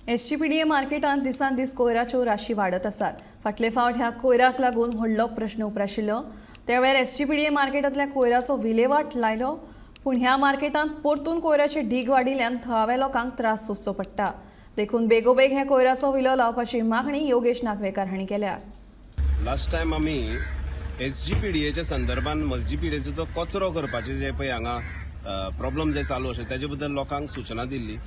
SGPDA मार्केटांत दिसान दीस कोयराच्यो राशी वाडत आसात. फाटले फावट ह्या कोयराक लागून व्हडलो प्रश्न उप्राशिल्लो. त्या वेळार एसजीपीडीए मार्केटांतल्या कोयराचो विलेवाट लायलो, पूण ह्या मार्केटांत परतून कोयराचे ढीग वाडिल्ल्यान थळाव्या लोकांक त्रास सोंसचो पडटा. देखून बेगोबेग ह्या कोयराचो विलो लावपाची मागणी योगेश नागवेकार हांणी केल्या. लास्ट टायम आमी एसजीपीडीएच्या संदर्भात एसजीपीडीएचो कचरो करपाचे जे पळय हांगा प्रॉब्लम जे चालू आसा तेजे बद्दल लोकांक सुचना दिल्ली.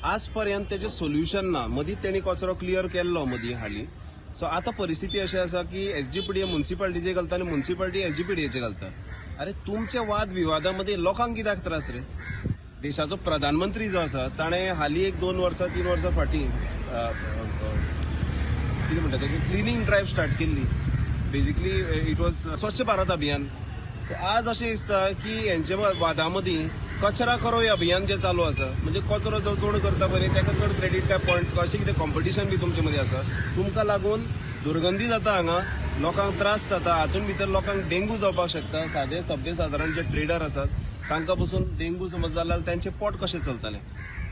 आज पर्यंत तेजें सोल्युशन ना. मदींच तेणी कचरो क्लियर केल्लो मदीं हालीं. सो आतां परिस्थिती अशी आसा की एसजीपीडीए मुन्सिपाल्टीचे घालता आनी मुन्सिपाल्टी एसजीपीडीएचे घालता. अरे, तुमच्या वाद विवादा मदीं लोकांक कित्याक त्रास रे? देशाचो प्रधानमंत्री जो आसा, ताणें हालीं एक 2 वर्सां, 3 वर्सां फाटीं अ, अ, कितें म्हणटा तेका, क्लिनींग ड्रायव्ह स्टार्ट केल्ली. Basically it was Swachh Bharat Abhiyan. So आज अशें दिसता की हेंच्या वादा मदीं कचरा करो हे अभियान जें चालू आसा, म्हणजे कचरो जो चड करता पळय ताका चड क्रेडीट काय पॉयंट्स अशें कितें कॉम्पिटिशन बी तुमचे मदीं आसा. तुमकां लागून दुर्गंधी जाता हांगा, लोकांक त्रास जाता. हातूंत भितर लोकांक डेंगू जावपाक शकता. सादे सभ्य सादारण जे ट्रेडर आसात, तांकां पसून डेंगू समज जाल्यार तेंचें पोट कशें चलतलें?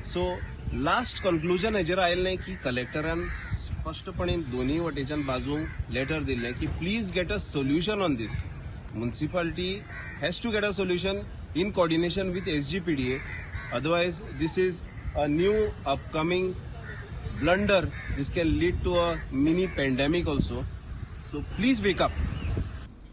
सो लास्ट कन्क्लुजन हेजेर आयलें की कलेक्टरान स्पश्टपणे दोनूय वटेच्यान बाजूंक लेटर दिल्लें की please get a solution on this. Municipality has to get a solution in coordination with SGPDA, otherwise this is a new upcoming blunder. This can lead to a mini pandemic also, so please wake up.